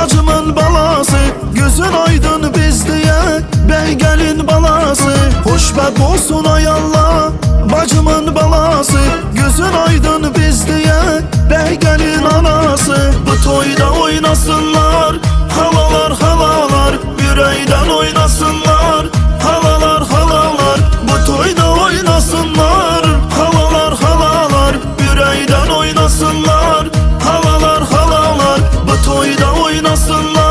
Bacımın balası Gözün aydın biz diye Bey gelin balası. Hoşbet olsun ay Allah Bacımın balası. Gözün aydın biz diye Bey gelin anası. Bu toyda oynasınlar Halalar halalar. Yüreğden oynasınlar Halalar halalar. Bu toyda oynasınlar Halalar halalar. Yüreğden oynasınlar Halalar halalar. Bu toyda oynasınlar.